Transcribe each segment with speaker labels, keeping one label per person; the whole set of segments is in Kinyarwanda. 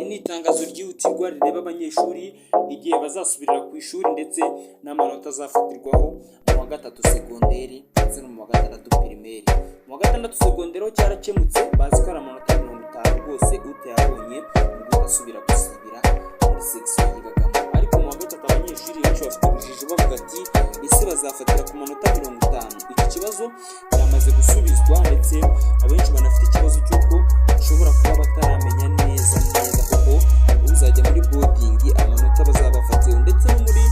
Speaker 1: Iri ni itangazo ryihutirwa rireba abanyeshuri igihe bazasubirira ku ishuri ndetse n'amanota azafatirwaho mu wa gatatu segonderi ndetse no mu wa gatandatu pirimeri. Mu wa gatandatu segonderi ho cyarakemutse, bazi ko ari amanota 50 rwose, utayabonye nibwo asubira gusibira muri section yigagamo. Ariko mu wa gatatu abanyeshuri benshi bafite urujijo, bavuga ati: "Ese bazafatira ku manota 50?" Iki kibazo cyamaze gusubizwa, ndetse abenshi banafite ikibazo cy'uko bashobora kuba bataramenya neza neza kuko uzajya muri boarding amanota bazabafatiyeho, ndetse no muri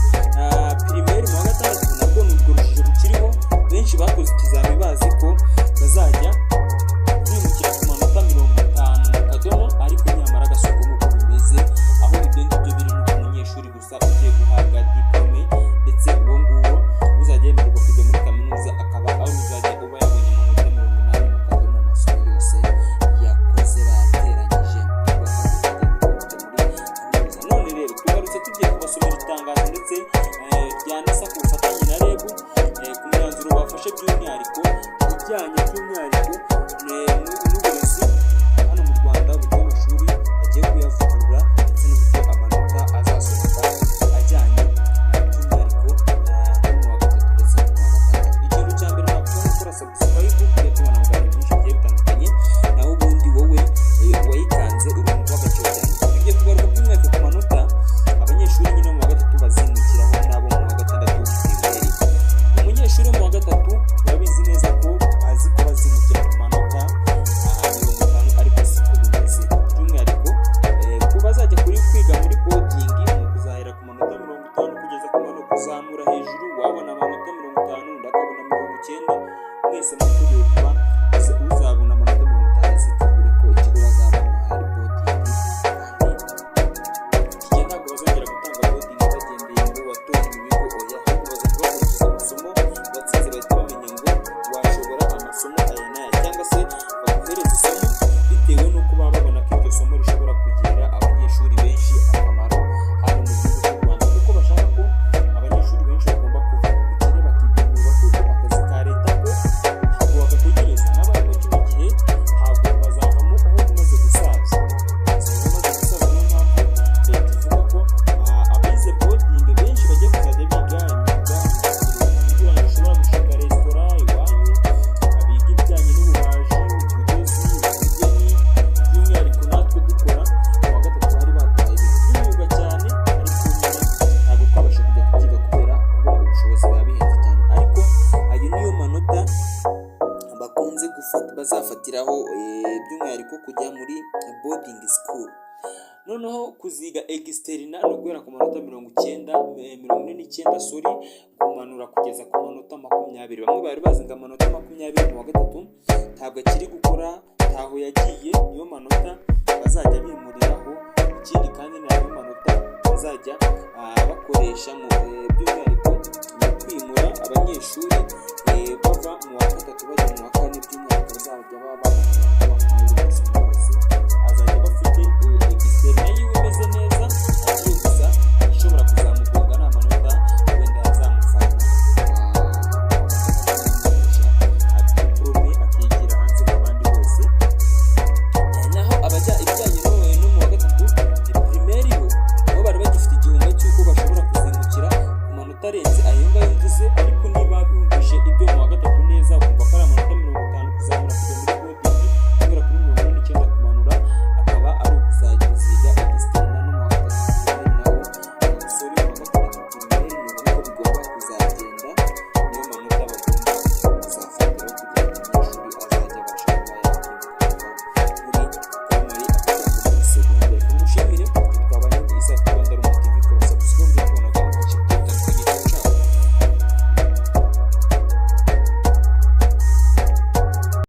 Speaker 1: pirimeri mu wa gatandatu nabwo ni urwo rujijo rukiriho. Benshi bakoze ikizami bazi ko bazajya bimukira ku manota 50 mu kadomo, ariko nyamara agasoko nk'uko bimeze. Aho ibyo ngibyo biri no ku munyeshuri gusa ugiye guhabwa diplôme, ndetse uwo nguwo uzajya yemererwa kujya muri kaminuza akaba ari uzajya uba yabonye amanota 80 mu kadomo mu masomo yose yakoze bayateranyije, nibwo akaba azajya kujya muri kaminuza. None rero tugarutse tugiye kubasomera itangazo ndetse rya NESA ku bufatanye na REB, ku myanzuro bafashe by'umwihariko ijyanye by'umwihariko n'uburezi hano mu Rwanda, uburyo amashuri bagiye kuyavugurura ndetse n'uburyo amanota azasohoka ajyanye by'umwihariko no mu wa gatatu ndetse no mu wa gatandatu. Ikintu cya mbere navuga ni gukora subscribe tujye tubona mu biganiro byinshi bigiye bitandukanye. Naho ubundi wowe wayikanze uri umuntu w'agaciro cyane. Tugiye kugaruka by'umwihariko ku manota abanyeshuri nyine bo mu wa gatatu bazimukiraho n'abo mu wa gatandatu pirimeri. Umunyeshuri wo mu wa gatatu turabizi neza ko azi ko bazimukira ku manota 50, ariko siko bimeze. By'umwihariko ku bazajya kuri kwiga muri boarding ni ukuzahera ku manota 50 kugeza ku manota kuzamura hejuru. Wabona amanota 50, undi akabona 90, mwese mwiteguye kuba uzabona amanota 50 azitegure ko ikigo bazabona hari boarding. Kandi iki gihe ntabwo bazongera gutanga boarding bagendeye ngo watoye ibi bigo, oya, ahubwo bazajya bakurikiza amasomo watsinze, bahita bamenya ngo washobora amasomo aya n'aya, cyangwa se baguhereza isomo bitewe n'uko baba babona ko iryo somo rishobora kugirira abanyeshuri benshi akamaro hano mu gihugu cy'u Rwanda, kuko bashaka ko abanyeshuri benshi bagomba kuva mu bukene bakiga imyuga, kuko akazi ka leta ko ntabwo wagategereza. N'abarimo kino gihe ntabwo bazavamo aho umaze gusaza, bazaba bamaze gusaza. Niyo mpamvu leta ivuga ko abize boarding benshi bagiye kuzajya biga imyuga, kugira ngo ushobora gushinga resitora iwanyu, abiga ibijyanye n'ububaji, ubudozi, ubugeni. By'umwihariko natwe dukora mu wa gatatu bari baduhaye ibintu by'imyuga cyane, ariko nyine ntabwo twabasha kujya kubyiga kubera kubura ubushobozi, biba bihenze cyane. Ariko ayo niyo manota bakunze gufata bazafatiraho by'umwihariko kujya muri boarding school. Noneho kuziga externat ni uguhera ku manota 90, 49, sorry, kumanura kugeza ku manota 20. Bamwe bari bazi ngo amanota 20 mu wa gatatu ntabwo akiri gukora, ntaho yagiye, niyo manota bazajya bimuriraho. Ikindi kandi ni ayo manota bazajya bakoresha mu by'umwihariko mu kwimura abanyeshuri bava mu wa gatatu bajya mu wa kane. By'umwihariko bazajya baba babona amanota 20 mu masomo.